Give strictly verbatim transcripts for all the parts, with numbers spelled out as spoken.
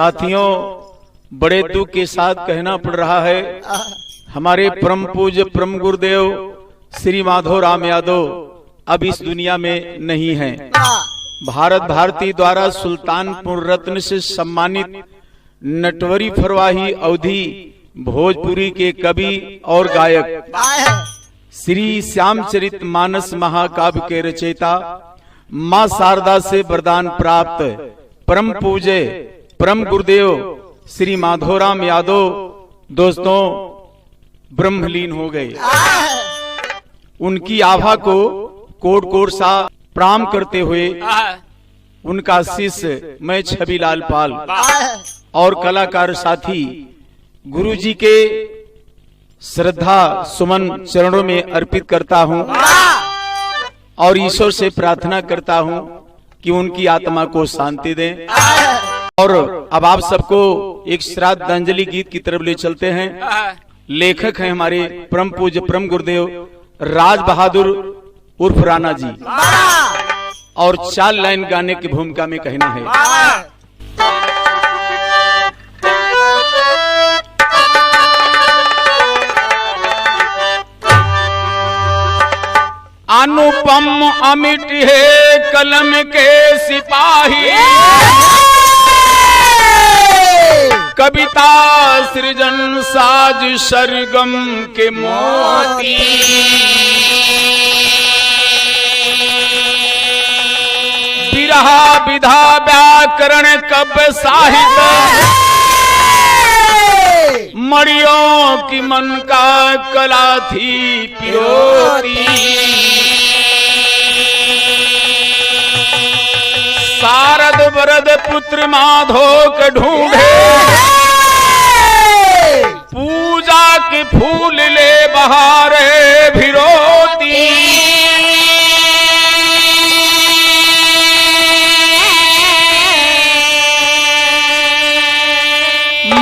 साथियों, बड़े दुख के साथ कहना पड़ रहा है, हमारे परम पूज्य परम गुरुदेव श्री माधो राम यादव अब इस दुनिया में नहीं हैं। भारत भारती द्वारा सुल्तानपुर रत्न से सम्मानित नटवरी फरवाही अवधी भोजपुरी के कवि और गायक, श्री श्यामचरित मानस महाकाव्य के रचयिता, माँ शारदा से वरदान प्राप्त परम पूज्य परम गुरुदेव श्री माधोराम यादव दोस्तों ब्रह्मलीन हो गए। उनकी आभा को कोट कोट सा प्रणाम करते हुए उनका शिष्य मैं छविलाल पाल और कलाकार साथी गुरु जी के श्रद्धा सुमन चरणों में अर्पित करता हूँ और ईश्वर से प्रार्थना करता हूँ कि उनकी आत्मा को शांति दें। और अब आप सबको एक श्रद्धांजलि गीत की तरफ ले चलते हैं। लेखक हैं हमारे परम पूज्य परम गुरुदेव राज बहादुर उर्फ राणा जी। और चार लाइन गाने की भूमिका में कहना है। अनुपम अमिट है कलम के सिपाही, कविता सृजन साज सरगम के मोती। बिरहा विधा व्याकरण कव्य साहित्य, मड़ियों की मन का कला थी पिरोती। सारद वरद पुत्र माधो के ढूंढे, पूजा के फूल ले बहारे भिरोती।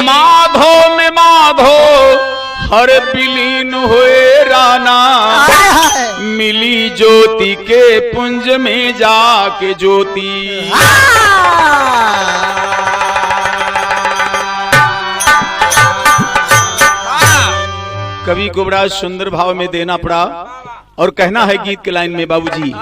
माधो में माधो हर विलीन हुए राना, मिली ज्योति के पुंज में जाके ज्योति। कवि को बड़ा सुंदर भाव में देना पड़ा और कहना है गीत के लाइन में बाबूजी।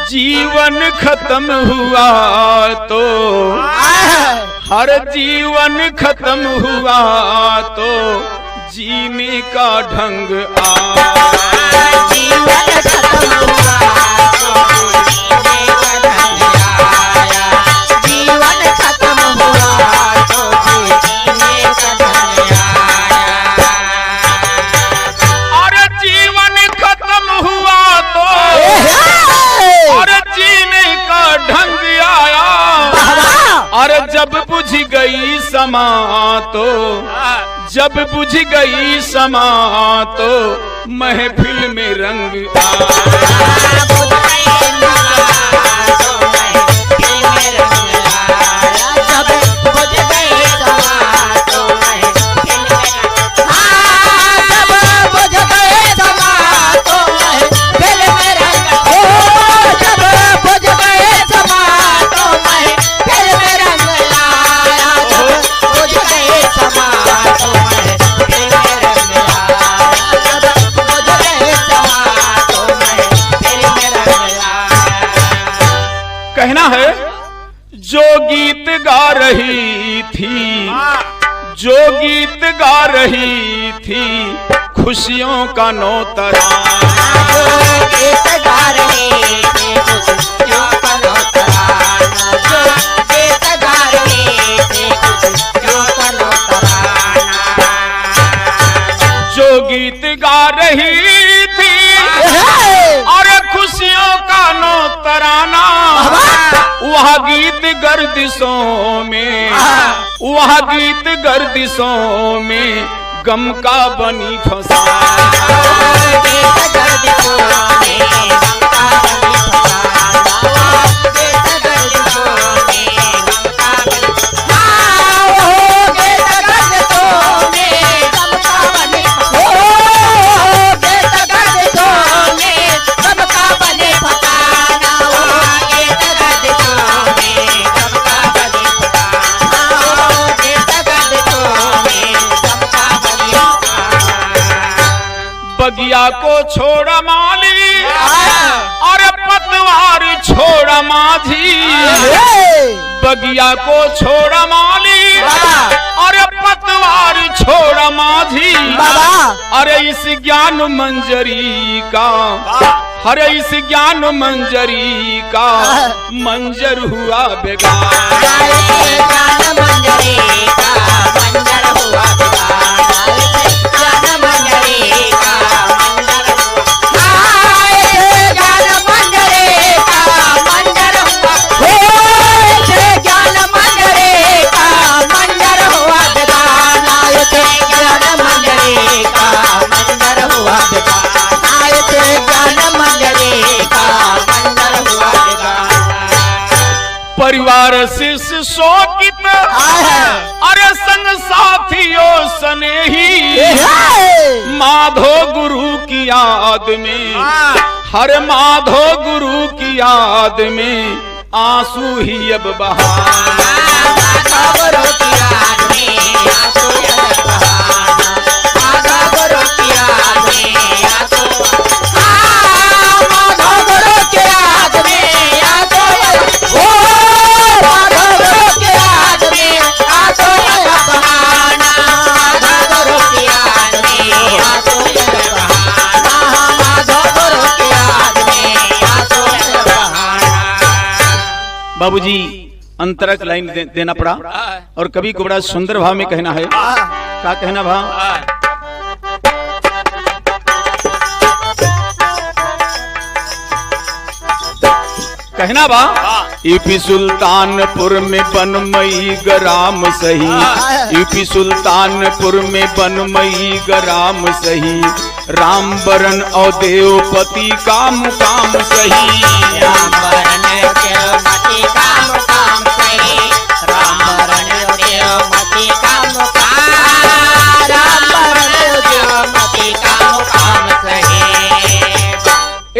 जीवन खत्म हुआ तो, हर जीवन खत्म हुआ तो जीने का ढंग आया। जीवन खत्म हुआ तो जीने का ढंग आया। जीवन खत्म हुआ तो जीने का ढंग आया। अरे जीवन खत्म हुआ तो, अरे जीने का ढंग आया। अरे जब बुझ गई समा तो, जब बुझ गई समा तो महफिल में रंग आया। कहना है, जो गीत गा रही थी, जो गीत गा रही थी खुशियों का नौतराना। जो गीत गा रही थी खुशियों का नौतराना, जो गीत गा रही थी खुशियों का नौतराना। जो गीत गा रही थी, अरे खुशियों का नौतराना, वह गीत गर्दिशों में, वह गीत गर्दिशों में गम का बनी फसाना। छोड़ा माली, हाँ। अरे पतवार छोड़ा माझी। हे। बगिया को छोड़ा माली, हाँ। अरे पतवार छोड़ा माझी। बाबा। अरे इस ज्ञान मंजरी का, हाँ। अरे इस ज्ञान मंजरी का, हाँ। मंजर हुआ बेगाना। परिवार शिष्य शोकित, आहा। अरे संग साथियों स्नेही, ए हे। माधो गुरु की याद में, हाँ। हरे माधो गुरु की याद में आंसू ही अब बहाना। बाबूजी, अंतरा क लाइन दे-, देना पड़ा। हाँ। और कवि को बड़ा सुंदर भाव में कहना है। हाँ। का कहना भा? हाँ। कहना बा, हाँ। यूपी सुल्तानपुर में बनमई ग्राम सही, हाँ। यूपी सुल्तानपुर में बनमई ग्राम सही, राम बरन और देवपति का मुकाम सही। राम बरन और देवपति का मुकाम सही। राम बरन और देवपति का मुकाम। राम बरन और देवपति का मुकाम सही।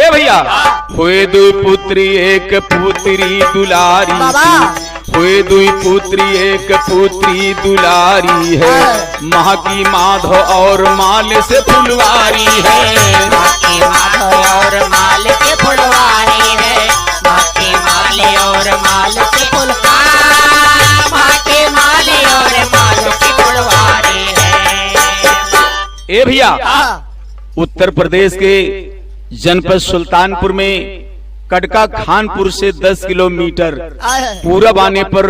ए भैया, हाँ। होए दुई पुत्री एक पुत्री दुलारी बाबा। हुए दुई पुत्री, एक पुत्री दुलारी है। हाँ। माँ की माधो और माल से फुलवारी है। माँ की माधो और माल से फुलवारी है। माँ की माल और माल से फुल-, हाँ, माँ की माल और माल से फुलवारी है। ए भैया, हाँ। उत्तर प्रदेश के जनपद सुल्तानपुर में कटका खानपुर से दस किलोमीटर आए हैं। पूरब आने पर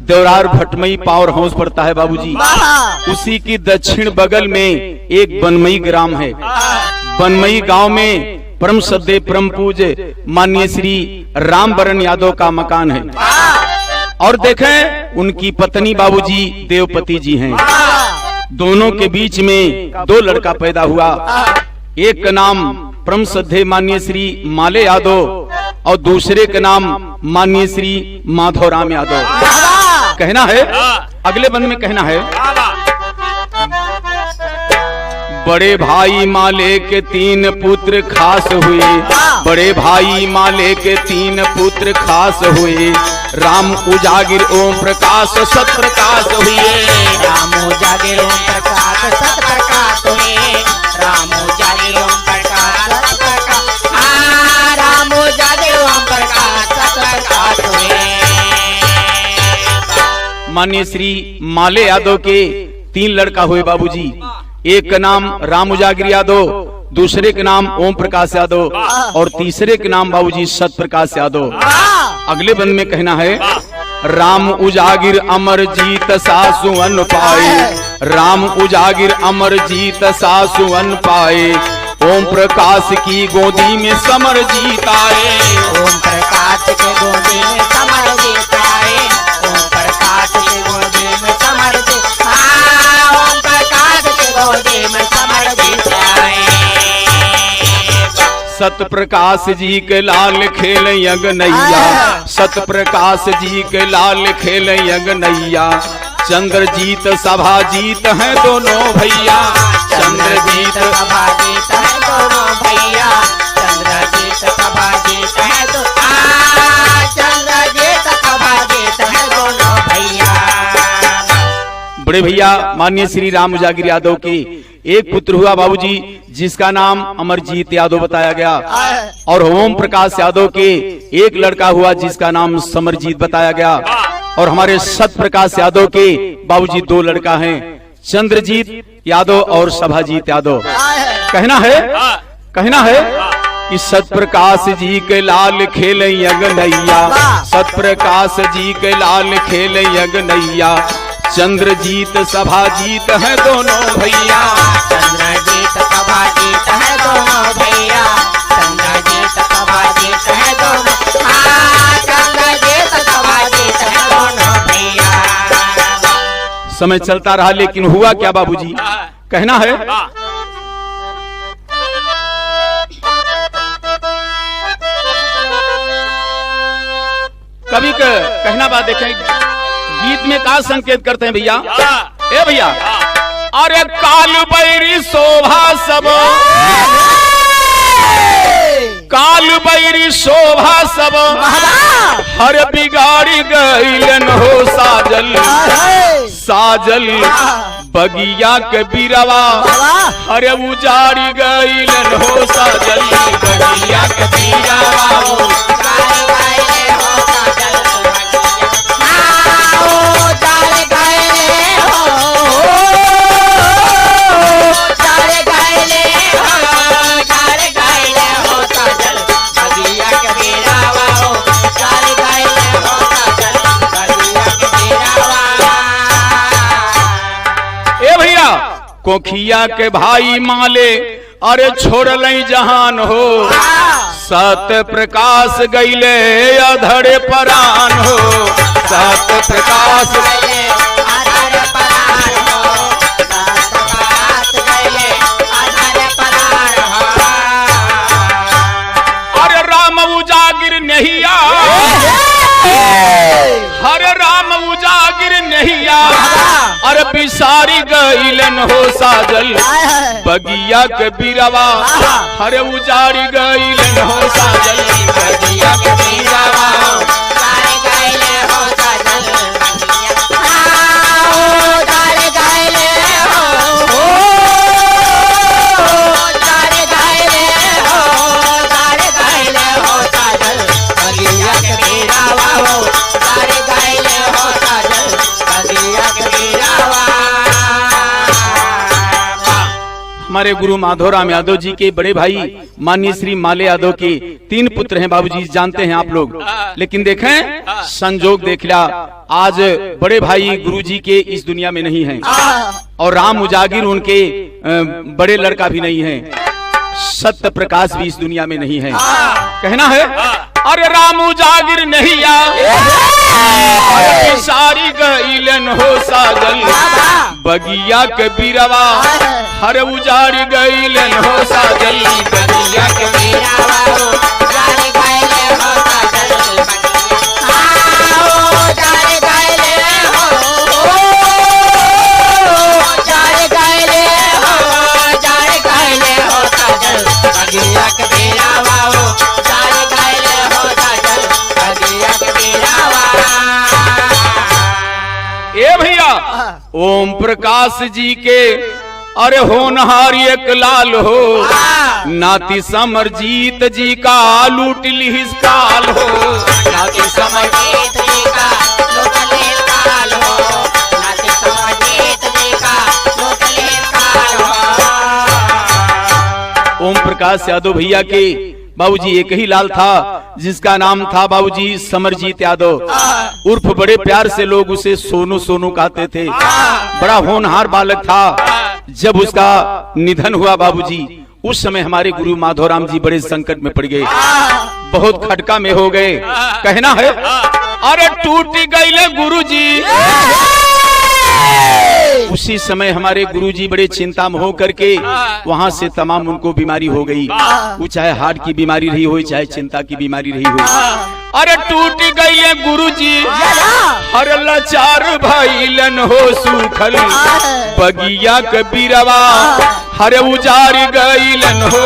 देवरार भटमई पावर हाउस पड़ता है बाबूजी। वाह। उसी की दक्षिण बगल में एक बनमई ग्राम है। वाह। बनमई गांव में परम श्रद्धेय परम पूज्य माननीय श्री रामबरन यादव का मकान है। वाह। और देखें, उनकी पत्नी बाबूजी देवपति जी हैं। वाह। दोनों के बीच में दो लड़का पैदा हुआ। वाह। एक का नाम परम श्रद्धेय माननीय श्री माले यादव और दूसरे का नाम माननीय श्री माधवराम यादव। वाह! कहना है, हाँ। अगले बंद में कहना है, वाह, वाह। बड़े भाई माले के तीन पुत्र खास हुए, वाह! बड़े भाई माले के तीन पुत्र खास हुए, राम उजागिर ओम प्रकाश सत प्रकाश हुए। राम उजागिर ओम प्रकाश सत प्रकाश हुए। राम उजागिर ओम प्रकाश सत प्रकाश। हाँ, राम उजागिर ओम प्रकाश सत प्रकाश हुए। माननीय श्री माले यादव के तीन लड़का हुए बाबूजी। एक का नाम राम उजागिर यादव, दूसरे का नाम ओम प्रकाश यादव वाह। और तीसरे का नाम बाबूजी सत प्रकाश यादव। वाह। अगले बंद में कहना है, वाह। राम उजागिर अमर जीत सासु अन पाए, वाह। राम उजागिर अमर जीत सासु अन पाए, ओम प्रकाश की गोदी में समर जीत आए। ओम प्रकाश के गोदी में समर जीत आए। ओम प्रकाश के गोदी में समर जीत, हाँ, ओम प्रकाश के गोदी में समर जीत आए। सत प्रकाश जी के लाल खेल अंगनैया, हाँ। सत प्रकाश जी के लाल खेल अंगनैया। चंद्रजीत सभाजीत हैं दोनों भैया। चंद्रजीत सभाजीत हैं दोनों भैया। चंद्रजीत सभाजीत हैं दो-, आ, चंद्रजीत सभाजीत हैं दोनों भैया। बड़े भैया, माननीय श्री राम उजागिर यादव के एक पुत्र हुआ बाबूजी, जिसका नाम अमरजीत यादव बताया गया, और ओम प्रकाश यादव के एक लड़का हुआ, जिसका नाम समरजीत बताया गया, और हमारे सत प्रकाश यादव के बाबूजी दो लड़का हैं, चंद्रजीत यादव और सभाजीत यादव। कहना है, कहना है कि सत प्रकाश जी के लाल खेले अंगनैया, सत प्रकाश जी के लाल खेले अंगनैया, चंद्रजीत सभाजीत हैं दोनों भैया। चंद्रजीत सभाजीत हैं दोनों भैया, चंद्रजीत सभाजीत हैं दोनों, हाँ, चंद्रजीत सभाजीत हैं दोनों भैया। समय चलता रहा, लेकिन हुआ क्या बाबूजी? कहना है, कवि के कहना बा, देखें, गीत में का संकेत करते हैं भैया? ए भैया, अरे काल बैरी शोभा सब, काल बैरी शोभा सब, हर बिगाड़ी गइलन हो साजल, साजल। बगिया के बीरावा, अरे उजाड़ी गइलन हो साजल, बगिया के बीरावा हो। ए भैया, कोखिया के भाई माले, अरे छोड़लई जहान हो। सत प्रकाश गइले अधर परान हो। सत प्रकाश अरे राम उजागिर नहिया, हरे राम उजागिर नहिया, अरे बिसारी गइलन हो साजल, बगिया के बीरावा, हरे उजाड़ी गइलन हो साजल, बगिया के बीरावा। हमारे गुरु माधोराम यादव जी के बड़े भाई माननीय श्री माले यादव के तीन पुत्र हैं बाबूजी, जानते हैं आप लोग। लेकिन देखें, संजोग देख लिया, आज बड़े भाई गुरुजी के इस दुनिया में नहीं हैं और राम उजागिर उनके, अ, बड़े लड़का भी नहीं हैं, सत्य प्रकाश भी इस दुनिया में नहीं है। कहना है, अरे राम उजागिर नहिया, अरे बिसारी गइलन हो साजल, बगिया के बीरावा, हरे उजाड़ी गइलन हो साजल, बगिया के बीरावा। ए भैया, ओम प्रकाश जी के अरे होनहार एक लाल हो, नाती समरजीत जी का लूट लिहिस काल हो। नाती समरजीत जी का लूट लिहिस काल हो, नाती समरजीत जी का लूट लिहिस काल हो। ओम प्रकाश यादव भैया के बाबूजी एक ही लाल था, जिसका नाम था बाबूजी समरजीत यादव, उर्फ बड़े प्यार से लोग उसे सोनू सोनू कहते थे। बड़ा होनहार बालक था। जब उसका निधन हुआ बाबूजी, उस समय हमारे गुरु माधोराम जी बड़े संकट में पड़ गए, बहुत खटका में हो गए। कहना है, अरे टूट गइले गुरुजी। उसी समय हमारे गुरुजी बड़े चिंता में हो करके वहां से तमाम उनको बीमारी हो गई, वो चाहे हार्ट की बीमारी रही हो, चाहे चिंता की बीमारी रही हो। अरे टूट गइले गुरुजी, अरे लाचार भइलन हो सूखल बगिया के बीरावा, अरे उजाड़ गइलन हो।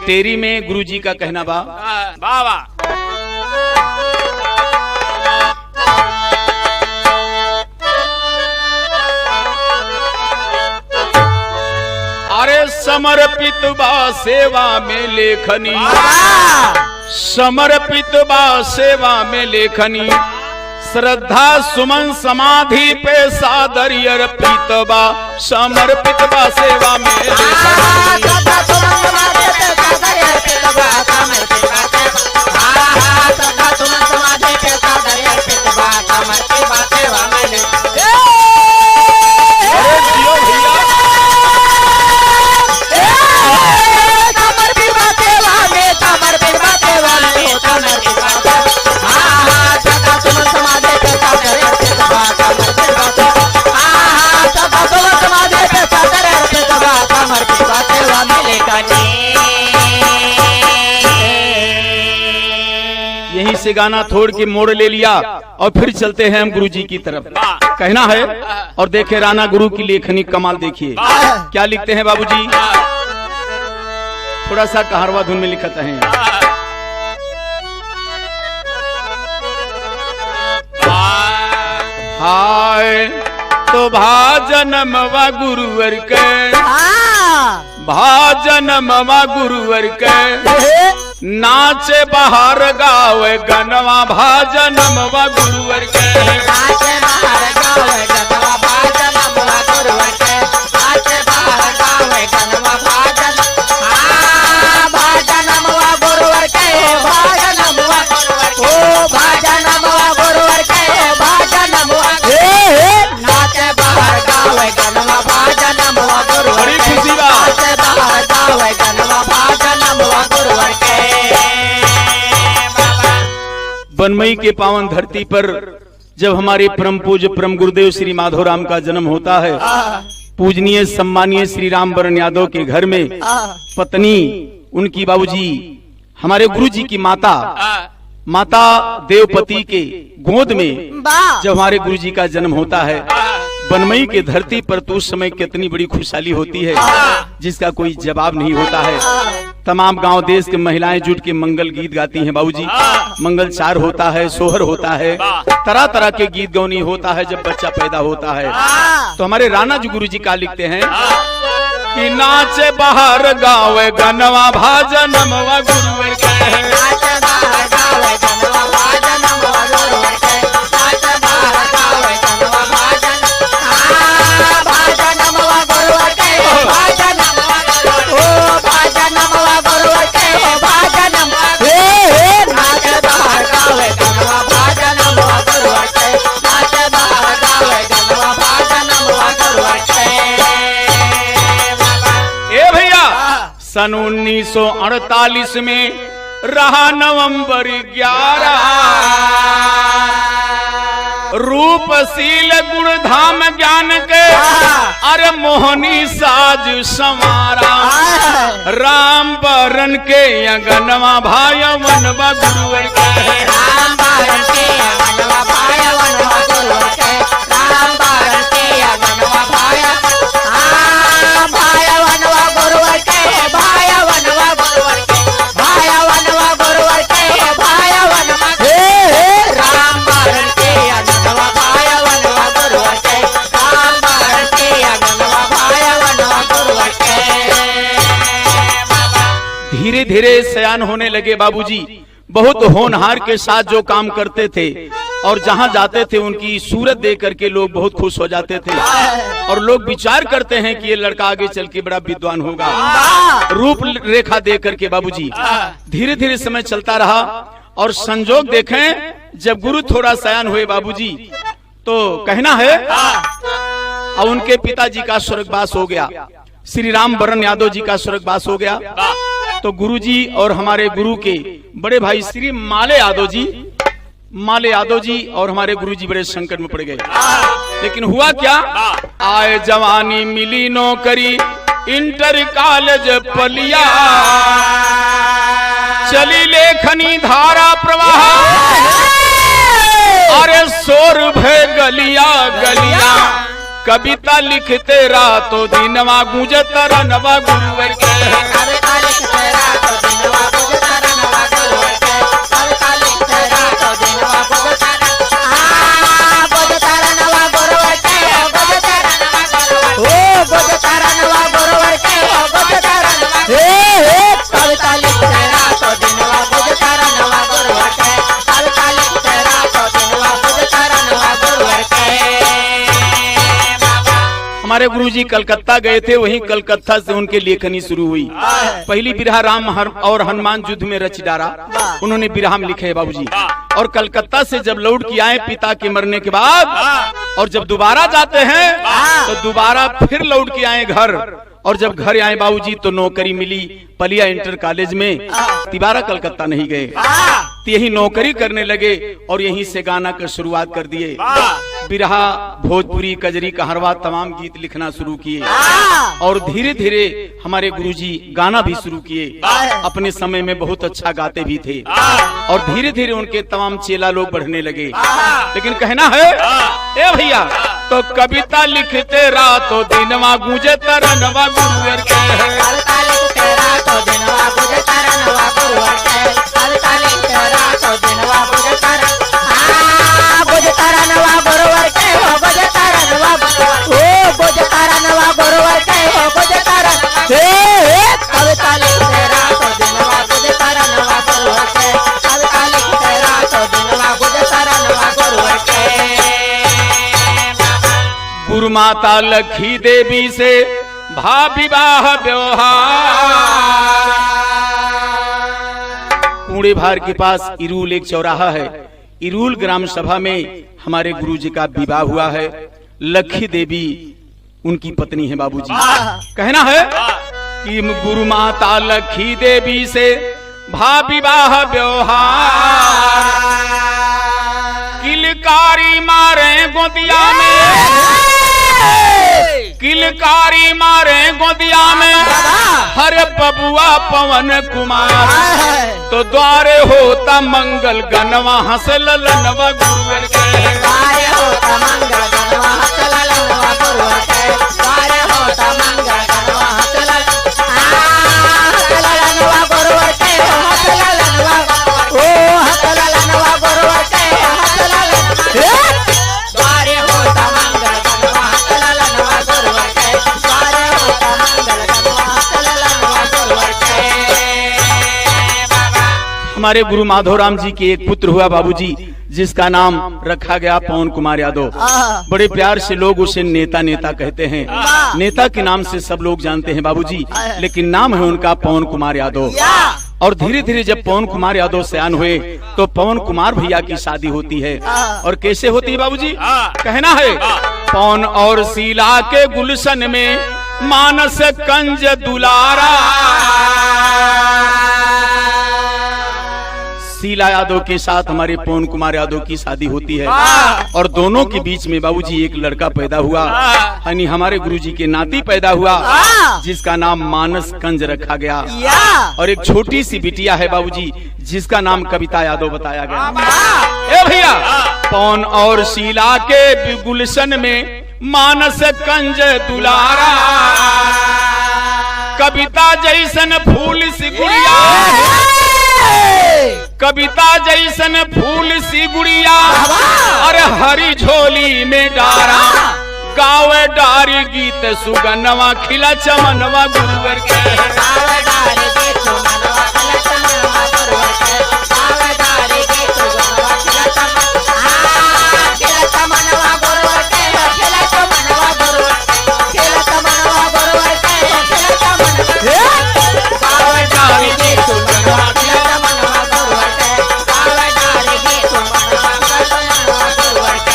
तेरी में गुरुजी का कहना बा। वाह, वाह, वाह। अरे समर्पित बा सेवा में लेखनी, वाह। समर्पित बा सेवा में लेखनी, श्रद्धा सुमन समाधि पे सादर अर्पित बा, समर्पित बा सेवा में लेखनी। अरे जियो भैया। यहीं से गाना थोड़ के मोड़ ले लिया और फिर चलते हैं हम गुरुजी की तरफ। वाह। कहना है और देखे राना गुरु की लेखनी कमाल देखिए। वाह। क्या लिखते हैं बाबूजी? वाह। थोड़ा सा कहारवा धुन में लिखत हैं। वाह। हाय तो भा जनमवा गुरुवर के, हाँ। भा जनमवा गुरुवर के, हे। नाचे बाहर गावे गनवा भा जनमवा गुरुवर के। नाचे बाहर गावे गनवा भा जनमवा गुरुवर के। नाचे बाहर गावे गनवा भा जन-, हाँ, भा जनमवा गुरुवर के, भा जनमवा गुरुवर के। ओ भा जनमवा गुरुवर के, भा जनमवा। हे, हे। नाचे बाहर गावे गनवा भा जनमवा गुरुवर के। बड़ी खुशी बा। नाचे बाहर गावे गनवा भा जनमवा गुरुवर के। बनमई के पावन धरती पर जब हमारे परम पूज्य परम गुरुदेव श्री माधोराम का जन्म होता है, हाँ। पूजनीय सम्मानीय श्री राम बरन यादव के घर में हाँ। पत्नी उनकी बाबूजी हमारे गुरुजी की माता, हाँ। माता देवपति के गोद में वाह। जब हमारे गुरुजी का जन्म होता है, हाँ। बनमई के धरती पर तो उस समय कितनी बड़ी खुशहाली होती है, हाँ। जिसका कोई जवाब नहीं होता है। हाँ। तमाम गांव देश के महिलाएं जुट के मंगल गीत गाती हैं बाबूजी। हाँ। मंगलचार होता है, सोहर होता है, वाह। तरह तरह के गीत गौनी होता है जब बच्चा पैदा होता है। हाँ। तो हमारे राना जी गुरुजी का लिखते हैं हाँ। कि नाचे बाहर गावे गनवा भा जनमवा गुरुवर के। नाचे बाहर गावे गनवा भा जनमवा गुरुवर के। नाचे बाहर गावे गनवा भा जन-, हाँ, भा जनमवा गुरुवर के, भा जनमवा गुरुवर के। ओ भा जनमवा गुरुवर के, ओ भा जनमवा। हे, हे। नाचे बाहर गावे गनवा भा जनमवा गुरुवर के। नाचे बाहर गावे गनवा भा जनमवा गुरुवर के। ए भैया, सन उन्नीस सौ अड़तालीस में रहा नवंबर ग्यारह। रूप शील गुण धाम ज्ञान के, हाँ। अरे मोहनी साज संवारा। हाँ। राम बरन के अंगनवा भायवनवा गुरुवर के। राम बरन के अंगनवा भायवनवा गुरुवर के। राम बरन के अंगनवा भाया-, हाँ, भायवनवा गुरुवर के, भायवनवा गुरुवर के, भायवनवा गुरुवर के, भायवनवा। हे, हे। राम बरन के अंगनवा भायवनवा गुरुवर के, राम बरन के अंगनवा भायवनवा गुरुवर के। धीरे धीरे सयान होने लगे बाबूजी। बहुत होनहार के साथ जो काम करते थे और जहाँ जाते थे, उनकी सूरत देख करके लोग बहुत खुश हो जाते थे और लोग विचार करते हैं कि ये लड़का आगे चल के बड़ा विद्वान होगा। वाह! रूप रेखा देख करके बाबूजी। धीरे धीरे समय चलता रहा और संजोग देखें, जब गुरु थोड़ा सयान हुए बाबूजी, तो कहना है, हाँ। और उनके पिताजी का स्वर्गवास हो गया, श्री राम बरन यादव जी का स्वर्गवास हो गया। वाह। तो गुरुजी और हमारे गुरु के बड़े भाई श्री माले यादव जी, माले यादव जी और हमारे गुरुजी बड़े संकट में पड़ गए। हाँ। लेकिन हुआ क्या? हाँ। आए जवानी मिली नौकरी, इंटर कॉलेज पलिया, चली लेखनी धारा प्रवाह। अरे शोर भय गलिया गलिया, कविता लिखते रातो दिनवा, गूंजत रनवा गुरुवर के। कविता लिखते रातो गुरुजी कलकत्ता गए थे, वहीं कलकत्ता से उनके लेखनी शुरू हुई। पहली बिरहा राम हर-, और हनुमान युद्ध में रच डारा, उन्होंने बिरहा में लिखे हैं बाबूजी। और कलकत्ता से जब लौट के आए पिता के मरने के बाद, और जब दोबारा जाते हैं तो दोबारा फिर लौट के आए घर, और जब घर आए बाबूजी तो नौकरी मिली पलिया इंटर कॉलेज में। तिबारा कलकत्ता नहीं गए, तो यही नौकरी करने लगे और यहीं से गाना का शुरुआत कर दिए। बिरहा, भोजपुरी, कजरी, कहरवा, तमाम गीत लिखना शुरू किए। और धीरे धीरे हमारे गुरुजी गाना भी शुरू किए। अपने समय में बहुत अच्छा गाते भी थे। और धीरे धीरे उनके तमाम चेला लोग बढ़ने लगे। लेकिन कहना है, ए भैया, तो कविता लिखते रातो दिनवा गूंजे तरनवा गुरुवर के है। कविता लिखते रातो दिनवा गूंजे तरनवा गुरुवर के। कविता लिखते रातो दिनवा गूंजे तरन-, आ, गूंजे तरनवा गुरुवर के हो, गूंजे तरनवा गुरुवर, ओ, गूंजे तरनवा गुरुवर के हो, गूंजे तरन-, हे, हे, कविता लिखते रातो दिनवा गूंजे तरनवा गुरुवर के। कविता लिखते रातो दिनवा गूंजे तरनवा गुरुवर के। गुरु माता लखी देवी से भा विवाह व्यवहार। कूड़े भार के पास इरूल एक चौराहा है, इरूल ग्राम सभा में हमारे गुरु जी का विवाह हुआ है। लखी देवी उनकी पत्नी है बाबूजी। कहना है कि गुरु माता लखी देवी से भा विवाह व्यवहार। किलकारी मारे गोदिया में, किलकारी मारे गोदिया में, हरे बबुआ पवन कुमार। तो द्वारे होता मंगल गनवा हंस ललनवा गुरुवर के। द्वारे होता मंगल गनवा हंस ललनवा गुरुवर के। द्वारे होता मंगल गनवा हंस लल-, आ, हंस ललनवा गुरुवर के, हंस ललनवा, ओ, हंस ललनवा गुरुवर के, हंस ललन-, ए! द्वारे होता मंगल गनवा हंस ललनवा गुरुवर के। द्वारे होता मंगल गनवा हंस ललनवा गुरुवर के। हमारे गुरु माधोराम जी के एक पुत्र हुआ बाबूजी, जिसका नाम रखा गया पवन कुमार यादव। आहा। बड़े प्यार से लोग उसे नेता नेता कहते हैं। वाह। नेता के नाम से सब लोग जानते हैं बाबूजी, आहा। लेकिन नाम है उनका पवन कुमार यादव। या। और धीरे धीरे जब पवन कुमार यादव सयान हुए तो पवन कुमार भैया की शादी होती है। आहा। और कैसे होती है बाबूजी? हाँ। कहना है, हाँ। पवन और शीला के गुलशन में मानस कंज दुलारा। शीला यादव के साथ हमारे पवन कुमार यादव की शादी होती है। वाह। और दोनों के बीच में बाबूजी एक लड़का पैदा हुआ। वाह। यानी हमारे गुरुजी के नाती पैदा हुआ, वाह। जिसका नाम मानस कंज रखा गया। या। और एक छोटी सी बिटिया है बाबूजी, जिसका नाम कविता यादव बताया गया। वाह। ए भैया, पवन और शीला के गुलशन में मानस कंज दुलारा। कविता जैसन फूल सी गुड़िया, कविता जैसन फूल सी गुड़िया, वाह। अरे हरी झोली में डारा। गावे डारी गीत सुगनवा खिला चमनवा गुरुवर के। गावे डारी गीत सुगनवा खिला चमनवा गुरुवर के। गावे डारी गीत सुगनवा खिला चमन-, आ, खिला चमनवा गुरुवर के, खिला चमनवा गुरुवर के, खिला चमनवा गुरुवर के, खिला चमन-, ए? गावे डारी गीत सुगनवा खिला चमनवा गुरुवर के, गावे डारी गीत सुगनवा खिला चमनवा गुरुवर के।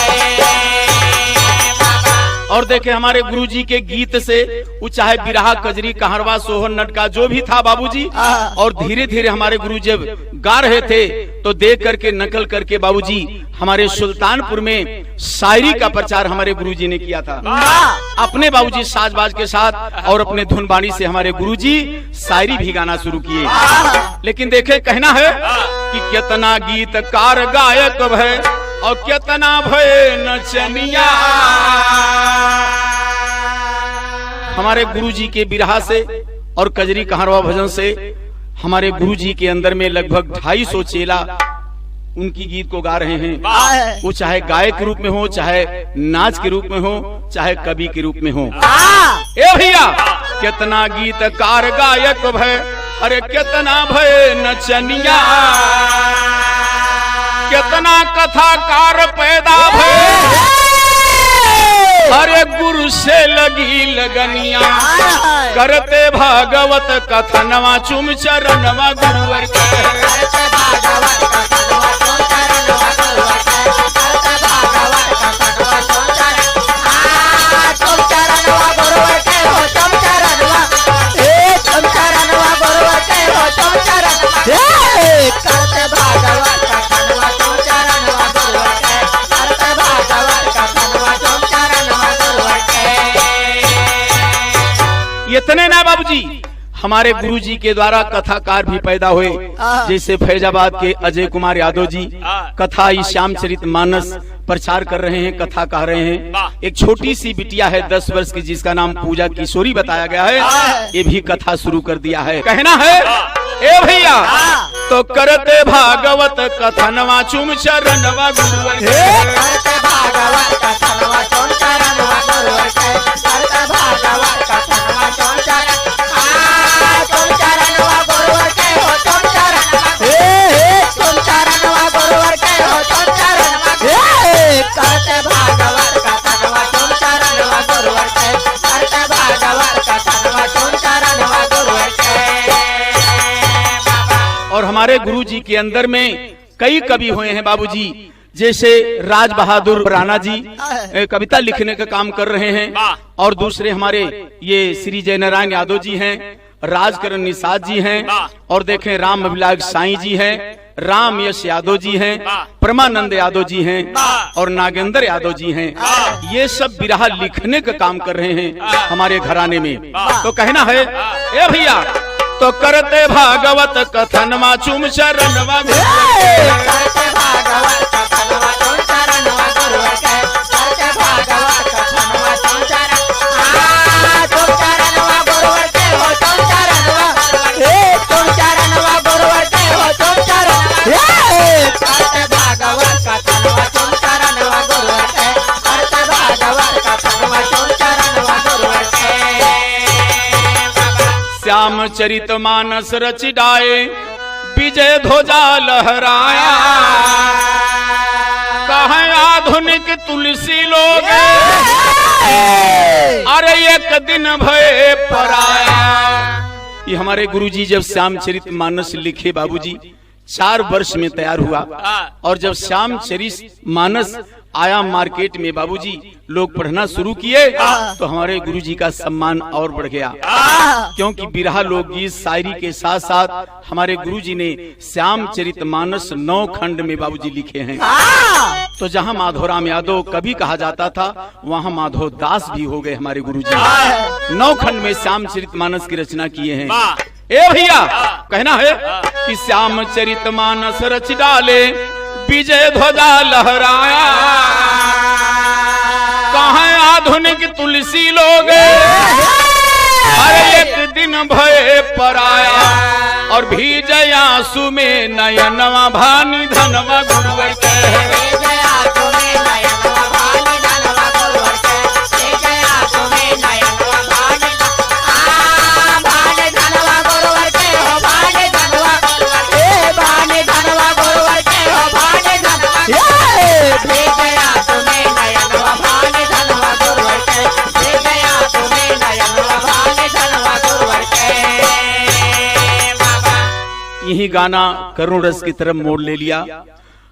और देखे हमारे गुरुजी के गीत से, वो चाहे बिरहा, कजरी, कहरवा, सोहर, नटका जो भी था बाबूजी, हाँ। और धीरे-धीरे हमारे गुरु जब गा रहे थे तो देख करके, नकल करके बाबूजी हमारे सुल्तानपुर में शायरी का प्रचार हमारे गुरुजी ने किया था। वाह। अपने बाबूजी साज बाज के साथ और अपने धुन बाणी से हमारे गुरुजी शायरी भी गाना शुरू किए। वाह। लेकिन देखे, कहना है कि कितना गीतकार गायक भय और कितना भय नचनिया। हमारे गुरुजी के बिरहा से और कजरी कहरवा भजन से हमारे गुरुजी के अंदर में लगभग ढाई सौ चेला उनकी गीत को गा रहे हैं। वाह। वो चाहे गायक के रूप में हो, चाहे नाच के रूप में हो, चाहे कवि के रूप में हो। वाह। ए भैया, कितना गीतकार गायक भय, अरे कितना भय नचनिया, कितना कथाकार पैदा भय। अरे गुरु से लगी लगनिया, करते भागवत कथनवा, चुम चरणवा गुरुवर के। इतने ना बाबूजी, हमारे गुरुजी के द्वारा कथाकार भी पैदा हुए, हाँ। जैसे फैजाबाद के अजय कुमार यादव जी, हाँ। कथा इस श्यामचरित मानस प्रचार कर रहे हैं, कथा कह रहे हैं। वाह। एक छोटी सी बिटिया है दस वर्ष की, जिसका नाम पूजा किशोरी बताया गया है, हाँ। ये भी कथा शुरू कर दिया है। कहना है, हाँ। ए भैया, हाँ। तो करते भागवत कथनवा, चुम चरणवा गुरुवर के। हे करते भागवत कथनवा, चुम चरणवा गुरुवर के। करते भागवत कथनवा, चुम चरण, आ, चुम चरणवा गुरुवर के हो, चुम चरणवा। हे, हे, चुम चरणवा गुरुवर के हो, चुम चरणवा। हे, करते भागवत कथनवा, चुम चरणवा गुरुवर के। करते भागवत कथनवा, चुम चरणवा गुरुवर के। और हमारे गुरु जी के अंदर में कई कवि हुए हैं बाबूजी, जैसे राज बहादुर राणा जी, ए, कविता लिखने का काम कर रहे हैं। वाह। और दूसरे हमारे ये श्री जयनारायण यादव जी हैं, राजकरण निषाद जी हैं, वाह। और देखें राम अभिलाष साईं जी हैं, राम यश यादव जी हैं, वाह। परमानंद यादव जी हैं, वाह। और नागेंद्र यादव जी हैं। वाह। ये सब बिरहा लिखने का काम कर रहे हैं, वाह। हमारे घराने में। वाह। तो कहना है, ए भैया, तो करते भागवत कथनवा, चुम चरणवा गुरुवर के। करते भागवत कथनवा, चुम चरणवा गुरुवर के। करते भागवत कथनवा, चुम चरण, आ, चुम चरणवा गुरुवर के हो, चुम चरणवा। ए, चुम चरणवा गुरुवर के हो, चुम चरण। ए, करते भागवत कथनवा, चुम चरणवा गुरुवर के। करते भागवत कथनवा, चुम चरणवा गुरुवर के। श्यामचरित मानस रचि डाए, विजय ध्वजा लहराया। कहें आधुनिक तुलसी लोग, अरे एक दिन भय पराया। ये हमारे गुरुजी जब श्यामचरित मानस लिखे बाबूजी, चार वर्ष में तैयार हुआ। हाँ। और जब श्यामचरित मानस आया मार्केट में बाबूजी, लोग पढ़ना शुरू किए, हाँ। तो हमारे गुरुजी का सम्मान और बढ़ गया। हाँ। क्योंकि बिरहा लोकगीत शायरी के साथ साथ हमारे गुरुजी ने श्यामचरित मानस नौ खंड में बाबूजी लिखे हैं। हाँ। तो जहाँ माधोराम यादव कवि कहा जाता था, वहाँ माधव दास भी हो गए हमारे गुरुजी। हाँ। नौ खंड में श्यामचरित मानस की रचना किए हैं। वाह। ए भैया, हाँ। कहना है हाँ। कि श्यामचरित मानस रचि डाले, विजय ध्वजा लहराया। कहें आधुनिक तुलसी लोग, अरे एक दिन भय पराया। और भीजे आंसू में नयनवा, भानी धनवा गुरुवर के। यही गाना करुण रस की तरफ मोड़ ले लिया।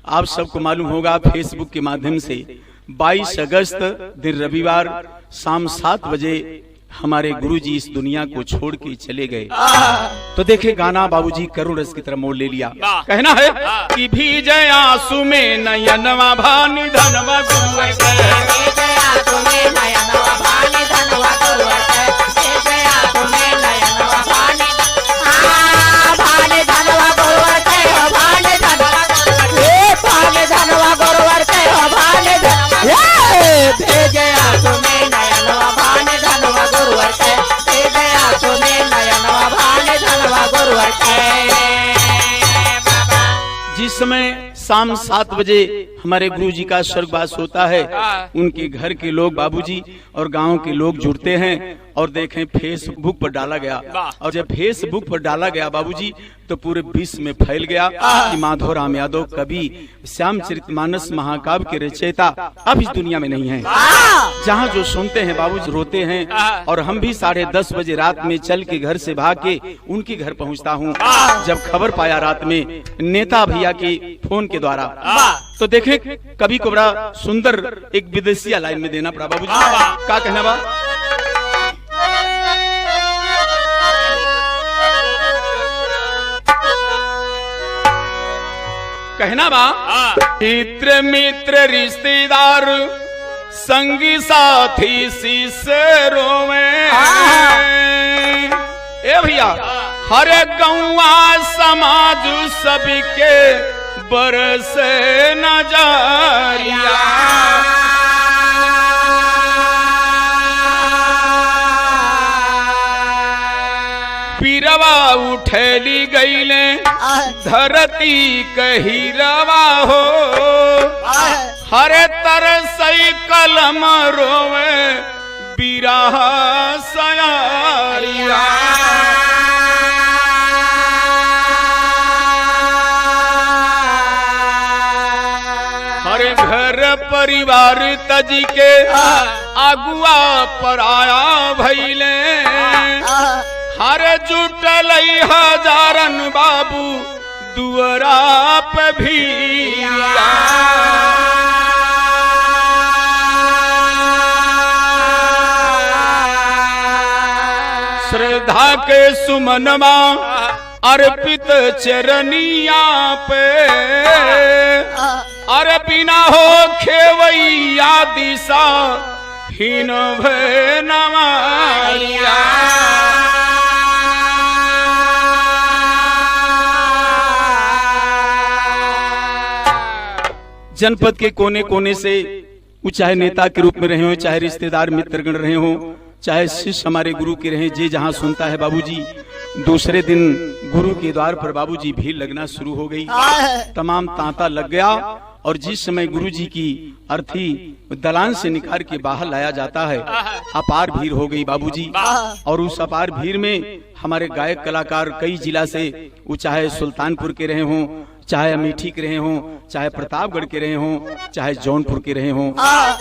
आप सबको मालूम होगा, Facebook के माध्यम से बाईस अगस्त दिन रविवार शाम सात बजे हमारे गुरुजी इस दुनिया को छोड़ के चले गए। तो देखे गाना बाबूजी करुण रस की तरफ मोड़ ले लिया। वाह। कहना है हाँ। कि भीजे आंसू में नयनवा भानी धनवा गुरुवर के। जिस समय शाम सात बजे हमारे गुरु जी का स्वर्गवास होता है, हाँ। उनके घर के लोग, बाबूजी और गांव के लोग जुड़ते हैं और देखें, Facebook पर डाला गया। वाह। और जब Facebook पर डाला गया बाबूजी, तो पूरे विश्व में फैल गया, हाँ। कि माधोराम यादव कवि, श्यामचरित मानस महाकाव्य के रचयिता अब इस दुनिया में नहीं है। हाँ। जहाँ जो सुनते हैं बाबूजी, रोते हैं। हाँ। और हम भी साढ़े दस बजे रात में चल के घर से भाग के उनके घर पहुँचता हूँ। हाँ। जब खबर पाया रात में नेता भैया के फोन के द्वारा, हाँ। तो देखें, कवि को बड़ा सुंदर एक विदेशिया लाइन में देना पड़ा बाबूजी। हाँ। का कहना बा? कहना बा, हाँ। हित मित्र रिश्तेदार, संगी साथी शिष्य रोवे। हाँ। ए भैया, हर गौवा समाज सबके बरसे नजरिया। पीरवा उठेली गईले धरती कहिरवा हो। हर तरसई कलम रोवे बिरह सयारिया। हर घर परिवार तजी के अगुआ पराया भइले। हर जुटलई हजारन बाबू दुअरा पे भीरिया। श्रद्धा के सुमनवा अर्पित चरनिया पे, अरे बिना हो खेवैया दिशा हीन भय नवारिया। जनपद के कोने कोने से, वो चाहे नेता के रूप में रहे हों, चाहे रिश्तेदार मित्रगण रहे हों, चाहे शिष्य हमारे गुरु के रहे, जे जहाँ सुनता है बाबूजी, दूसरे दिन गुरु के द्वार पर बाबूजी भीड़ लगना शुरू हो गई। तमाम तांता लग गया। और जिस समय गुरु जी की अर्थी दलान से निकाल के बाहर लाया जाता है, अपार भीड़ हो गई बाबूजी। और उस अपार भीड़ में हमारे गायक कलाकार कई जिला से, वो चाहे सुल्तानपुर के रहे हों, चाहे अमेठी के रहे हों, चाहे प्रतापगढ़ के रहे हों, चाहे जौनपुर के रहे हों,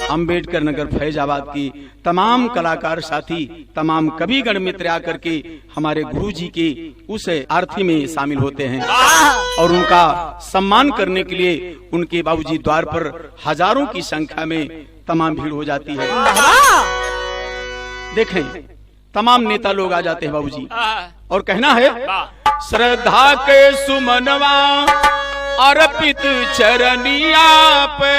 अम्बेडकर नगर फैजाबाद की तमाम कलाकार साथी, तमाम कविगण मित्र आकर के हमारे गुरु जी के उस आरती में शामिल होते हैं और उनका सम्मान करने के लिए उनके बाबूजी द्वार पर हजारों की संख्या में तमाम भीड़ हो जाती है। देखें, तमाम नेता लोग आ जाते हैं बाबूजी। और कहना है, श्रद्धा के सुमनवा अर्पित चरनिया पे,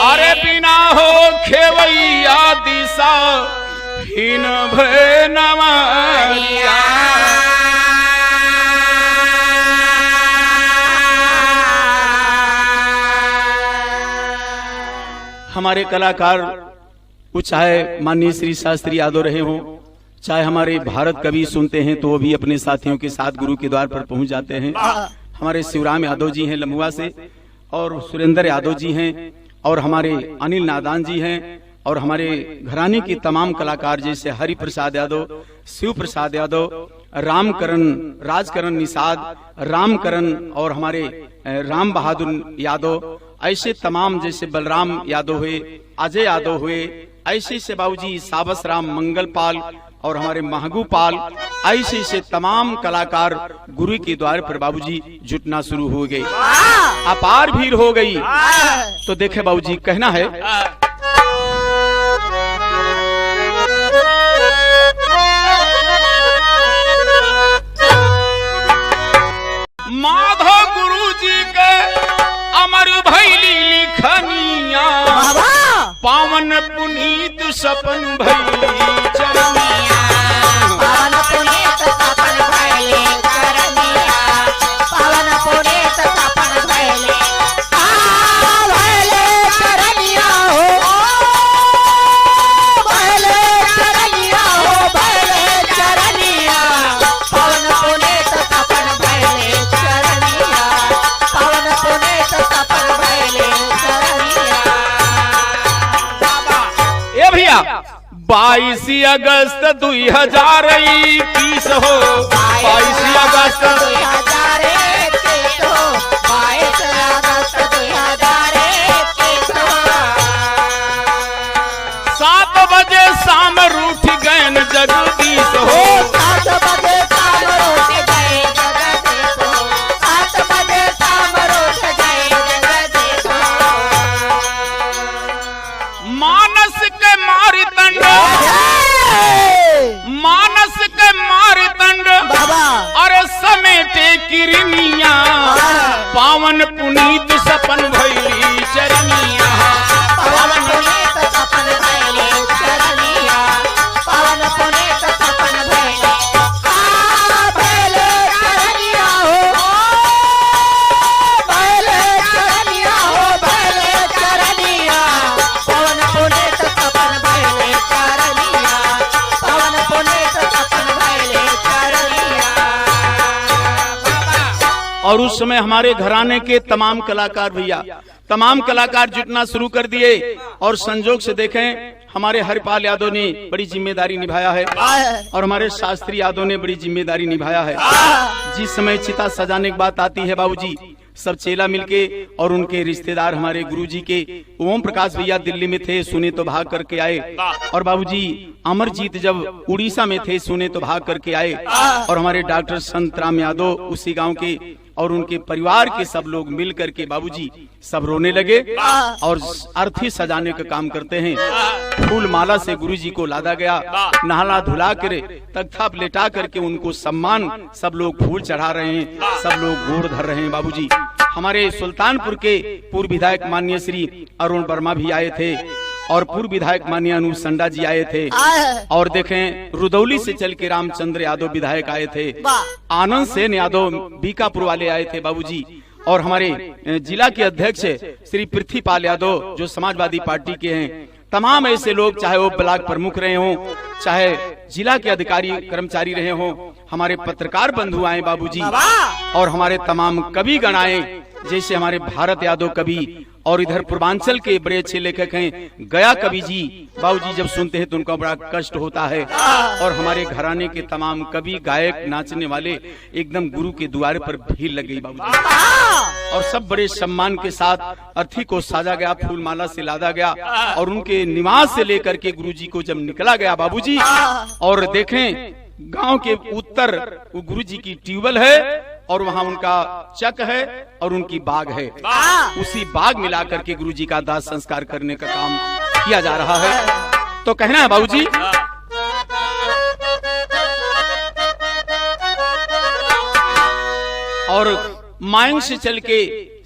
अरे बिना हो खेवैया दिशा हीन भय नवारिया। हमारे कलाकार, वो चाहे माननीय श्री शास्त्री यादव रहे हों, चाहे हमारे भारत कवि सुनते हैं तो वो भी अपने साथियों के साथ गुरु के द्वार पर पहुंच जाते हैं। हमारे शिवराम यादव जी हैं लमुआ से, और सुरेंद्र यादव जी हैं, और हमारे अनिल नादान जी हैं, और हमारे घराने के तमाम कलाकार जैसे हरि प्रसाद यादव, शिव प्रसाद यादव, रामकरण, राजकरण निषाद, रामकरण और हमारे, अ, राम बहादुर यादव, ऐसे तमाम जैसे बलराम यादव हुए, अजय यादव हुए, ऐसे से बाबूजी साबस राम, मंगल पाल और हमारे महगू पाल, ऐसे से तमाम कलाकार गुरु के द्वार पर बाबूजी जुटना शुरू हो गए। अपार भीड़ हो गई। तो देखे बाबूजी, कहना है, माधव गुरु जी के अमर भैली लिखनिया। बाबा। पावन पुनीत सपन भैली चरनिया। पावन पुनीत सपन भैली चरनिया। पावन पुनीत सपन भैली। आ भैली चरनिया हो। भैली चरनिया हो, भैली चरनिया। पावन पुनीत सपन भैली चरनिया। बाईस अगस्त दुई हजार इक्कीस हो, बाईस अगस्त दुई हजार इक्कीस हो, बाईस अगस्त दुई हजार इक्कीस हो। सात बजे शाम रूठ गएन जगदीश हो। सात बजे शाम रूठ गए जगदीश हो। सात बजे शाम रूठ गए जगदीश हो। मानस के मारी तंड, हे! मानस के मारी तंड, बाबा। अरे समेटे किरनिया, हाँ। पावन पुनीत सपन भैली चरनिया। पावन पुनीत सपन भैली चरनिया, पावन पुनीत सपन भैली, आ, भैली चरनिया हो, भैली चरनिया हो, भैली चरनिया। पावन पुनीत सपन भैली चरनिया, पावन पुनीत सपन भैली चरनिया। और उस समय हमारे घराने के तमाम कलाकार भैया, तमाम कलाकार जुटना शुरू कर दिए और संजोग से देखें, हमारे हरिपाल यादव ने बड़ी जिम्मेदारी निभाया है और हमारे शास्त्री यादव ने बड़ी जिम्मेदारी निभाया है। जिस समय चिता सजाने की बात आती है बाबूजी, सब चेला मिलके और उनके रिश्तेदार हमारे गुरुजी के ओम प्रकाश भैया दिल्ली में थे, सुने तो भाग करके आए। और बाबूजी अमरजीत जब उड़ीसा में थे, सुने तो भाग करके आए। और हमारे डॉक्टर संतराम यादव उसी गांव के और उनके परिवार के सब लोग मिल करके बाबूजी सब रोने लगे। और अर्थी सजाने का काम करते हैं। फूल माला से गुरुजी को लादा गया, नहला धुला कर तख्ता पर लेटा करके उनको सम्मान, सब लोग फूल चढ़ा रहे हैं, सब लोग गोड़ धर रहे हैं बाबूजी। हमारे सुल्तानपुर के पूर्व विधायक माननीय श्री अरुण वर्मा भी आए थे और पूर्व विधायक माननीय अनूप संडा जी आए थे। आए। और देखें, रुदौली से चल के रामचंद्र यादव विधायक आए थे, वाह। आनंद सेन यादव बीकापुर वाले आए थे बाबूजी, और हमारे, अ, जिला के अध्यक्ष श्री पृथ्वीपाल यादव जो समाजवादी पार्टी के हैं, तमाम ऐसे लोग, चाहे वो ब्लॉक प्रमुख रहे हों, चाहे जिला के अधिकारी कर्मचारी रहे हों, हमारे पत्रकार बंधु आए बाबूजी, बाबा। और हमारे तमाम कवि गण आए, जैसे हमारे भारत यादव कवि और इधर पूर्वांचल के बड़े अच्छे लेखक हैं गया कवि जी। बाबूजी जब सुनते हैं तो उनका बड़ा कष्ट होता है। और हमारे घराने के तमाम कवि, गायक, नाचने वाले एकदम गुरु के द्वार पर भीड़ लग गई बाबूजी। और सब बड़े सम्मान के साथ अर्थी को साजा गया, फूल माला से लादा गया और उनके निवास से लेकर के गुरुजी को जब निकला गया बाबूजी, और देखें गांव के उत्तर वो गुरुजी की ट्यूबवेल है और वहां उनका चक है और उनकी बाग है। वाह! उसी बाग में ला करके गुरुजी का दाह संस्कार करने का काम किया जा रहा है। तो कहना है बाबूजी, और मायंग से चल के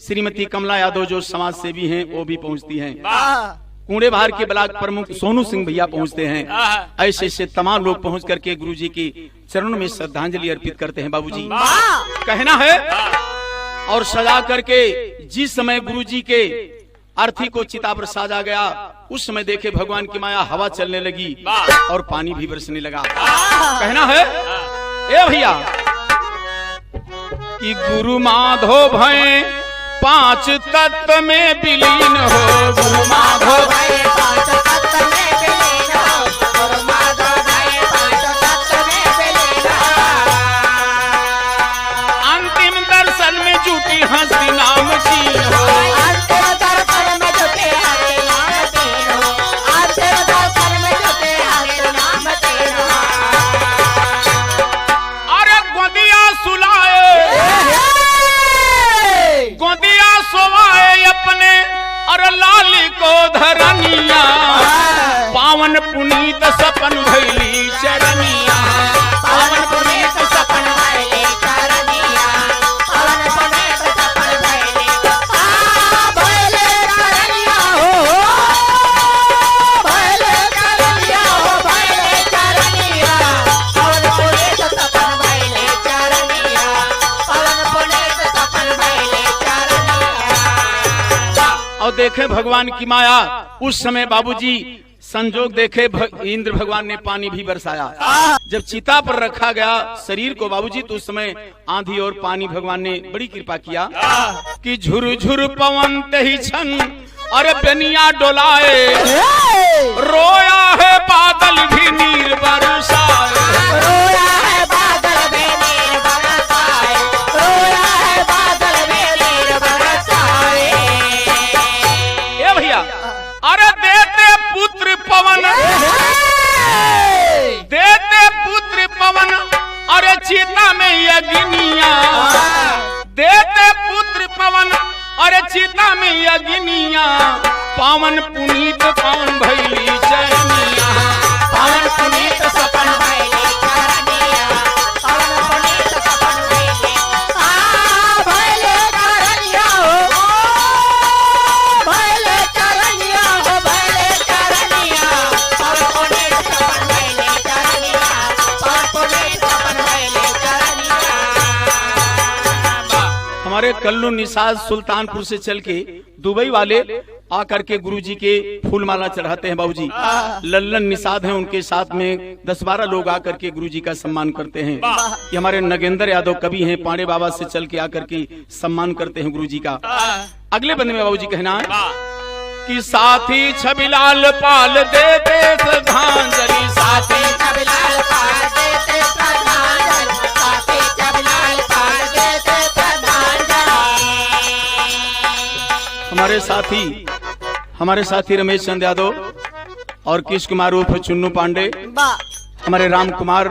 श्रीमती कमला यादव जो समाज सेवी हैं, वो भी पहुंचती हैं। वाह! कूड़े बहार के ब्लॉक प्रमुख सोनू सिंह भैया पहुंचते हैं। वाह! ऐसे ऐसे तमाम लोग पहुंच करके गुरुजी की चरणों में श्रद्धांजलि अर्पित करते हैं बाबूजी। वाह! कहना है, और सजा करके जिस समय गुरुजी के अर्थी को चिता पर साजा गया, उस समय देखे भगवान की माया हवा चलने लगी वाह! और पानी भी बरसने लगा। वाह! कहना है, वाह! ए भैया, कि गुरु माधो भय पांच तत्व में विलीन हो, गुरु माधो भय पांच तत्व में विलीन हो, गुरु माधो भय पांच तत्व में विलीन हो। अंतिम दर्शन में जुटी हस्ती नाम चीन हो। अंतिम दर्शन में जुटी हस्ती नाम चीन हो। अंतिम दर्शन में जुटी हस्ती नाम चीन हो। अरे गोदिया सुलाए, हे, हे। गोदिया सोवाए अपने, अरे लाली को धरनिया। हाँ। पावन पुनीत सपन भैली चरनिया। पावन पुनीत सपन भैली चरनिया। पावन पुनीत सपन भैली। आ, भैली चरनिया हो, हो। भैली चरनिया हो, भैली चरनिया। पावन पुनीत सपन भैली चरनिया। पावन पुनीत सपन भैली चरनिया। और देखे भगवान की माया, उस समय बाबूजी संजोग देखे भ-, इंद्र भगवान ने पानी भी बरसाया। आह! जब चिता पर रखा गया शरीर को बाबूजी, तो उस समय आंधी और पानी भगवान ने बड़ी कृपा किया आह! कि झुरझुर पवन तही छन अरे बेनिया डोलाए। हे! रोया है बादल भी नीर बरसाए। रोया है बादल भी नीर बरसाए। रोया है बादल भी नीर बरसाए। ए भइया, अरे देते पुत्र पवन, देते पुत्र पवन, अरे चिता में अग्निया। देते पुत्र पवन, अरे चिता में अग्निया। पावन पुनीत पावन भइली चरनिया। पावन पुनीत सपन भइली चरनिया। पावन पुनीत सपन भइली, आ, भइली चरनिया हो। भइली चरनिया हो, भइली चरनिया। पावन पुनीत सपन भइली चरनिया। पावन पुनीत सपन भइली चरनिया। हमारे कल्लू निषाद सुल्तानपुर से चल के दुबई वाले आकर के गुरुजी के फूल माला चढ़ाते हैं बाबूजी। हाँ। लल्लन निषाद हैं, उनके साथ में दस बारह लोग आकर के गुरुजी का सम्मान करते हैं। वाह। ये हमारे नगेंद्र यादव कवि हैं, पांडे बाबा से चल के आकर के सम्मान करते हैं गुरुजी का। हाँ। अगले बंद में बाबूजी कहना है वाह। कि साथी छबिलाल पाल देते श्रद्धांजलि। साथी छबिलाल पाल देते श्रद्धांजलि। साथी छबिलाल पाल देते श्रद्धांजलि। हमारे साथी, हमारे साथी रमेश चंद यादव और किश कुमार उर्फ चुन्नू पांडे, वाह। हमारे राम कुमार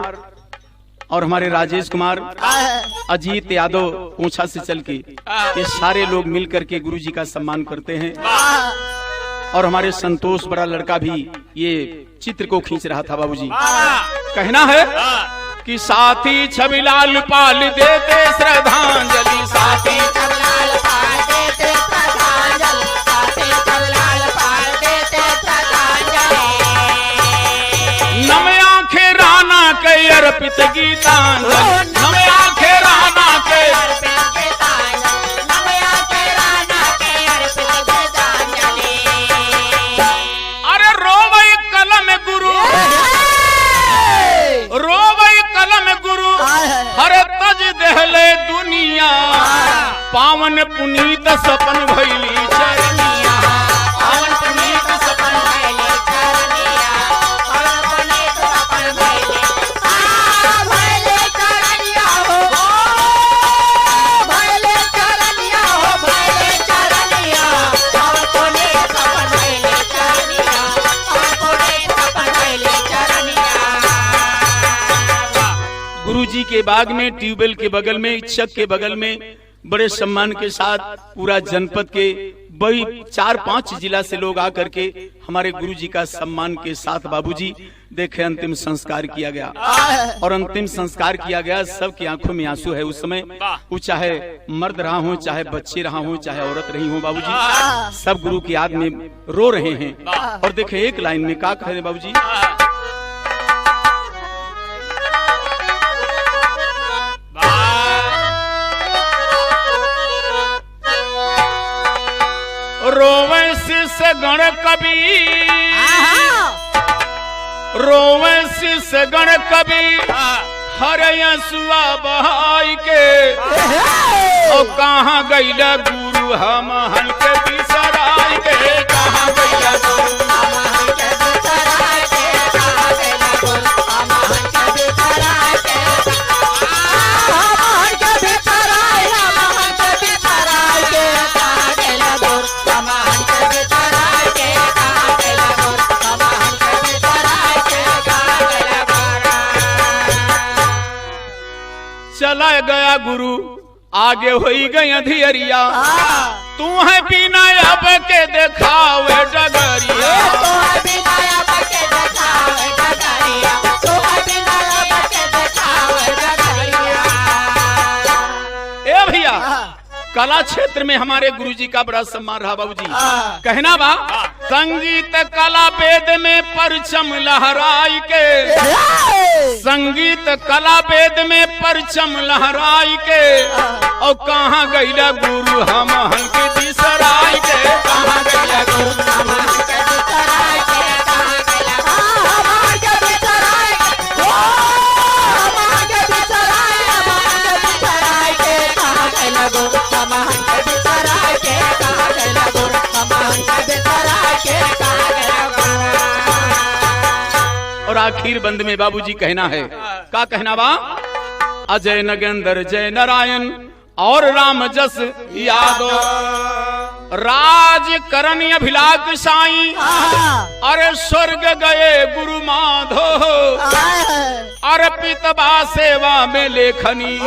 और हमारे राजेश कुमार, आह। अजीत यादव पूंछा से चल के, आह। ये सारे लोग मिल करके गुरुजी का सम्मान करते हैं। वाह। और हमारे संतोष बड़ा लड़का भी ये चित्र को खींच रहा था बाबूजी। वाह। कहना है वाह। कि साथी छबिलाल पाल देते श्रद्धांजलि। साथी छबिलाल पाल देते श्रद्धांजलि। साथी छबिलाल पाल देते श्रद्धांजलि। नम आंखे राना के अर्पित गीतांजलि। नम आंखे राना के। अरे रोवई कलम गुरु, रोवई कलम गुरु, हरे तज देहले दुनिया। पावन पुनीत सपन भइली चरनिया। पावन पुनीत सपन भइली चरनिया। पावन पुनीत सपन भइली। आ, भइली चरनिया हो। भइली चरनिया हो, भइली चरनिया। पावन पुनीत सपन भइली चरनिया। पावन पुनीत सपन भइली चरनिया। गुरुजी के बाग में, ट्यूबवेल के बगल में, चक के बगल में बड़े सम्मान के साथ पूरा जनपद के बड़ी चार पांच जिला से लोग आकर के हमारे गुरुजी का सम्मान के साथ बाबूजी देखे अंतिम संस्कार किया गया। और अंतिम संस्कार किया गया, सबकी आंखों में आंसू है उस समय। वाह। वो चाहे मर्द रहा हो, चाहे बच्चे रहा हो, चाहे औरत रही हो बाबूजी, वाह। सब गुरु की याद में रो रहे हैं। वाह। और देखे एक लाइन में का कहे बाबूजी। वाह। रोवे शिष्य गण कवि, आहा। रोवे शिष्य गण कवि, हाँ। हर अंसुआ बहाई के। एहे। और कहाँ गइला गुरु हमहन के बिसराई के, कहाँ गइला गुरु हमहन के बिसराई के, कहाँ गइला गुरु हमहन के बिसराई के। चला गया गुरु, आगे होई गई अंधियरिया। हाँ। तू है बिना अब के देखावे डगरिया। ए, तू है बिना अब के देखावे डगरिया। तू है बिना अब के देखावे डगरिया। ए भइया, हाँ। कला क्षेत्र में हमारे गुरुजी का बड़ा सम्मान रहा बाबूजी। हाँ। कहना बा, हाँ। संगीत कला वेद में परचम लहराई के। हे! संगीत कला वेद में परचम लहराई के। हाँ। और कहाँ गइला गुरु हमहन के बिसराई के। कहाँ गइला गुरु हमहन के बिसराई के। कहाँ गइला गुरु हमहन के बिसराई के। ओ, हमहन के बिसराई, हमहन के बिसराई के। कहाँ गइला गुरु हमहन के बिसराई के। कहाँ गइला गुरु हमहन के बिसराई के। कहाँ गइला गुरु। आखिर बंद में बाबूजी कहना है, का कहना बा? अजय नगेंद्र जय नारायण और राम जस यादव। राज करन अभिलाख साईं, अरे स्वर्ग गए गुरु माधो। अर्पित बा सेवा में लेखनी,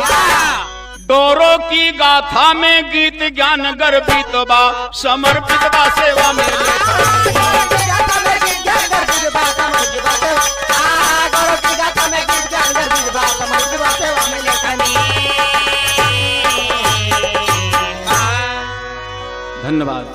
डोरो की गाथा में गीत ज्ञान गर्भित बा, समर्पित बा सेवा में लेखनी। धन्यवाद।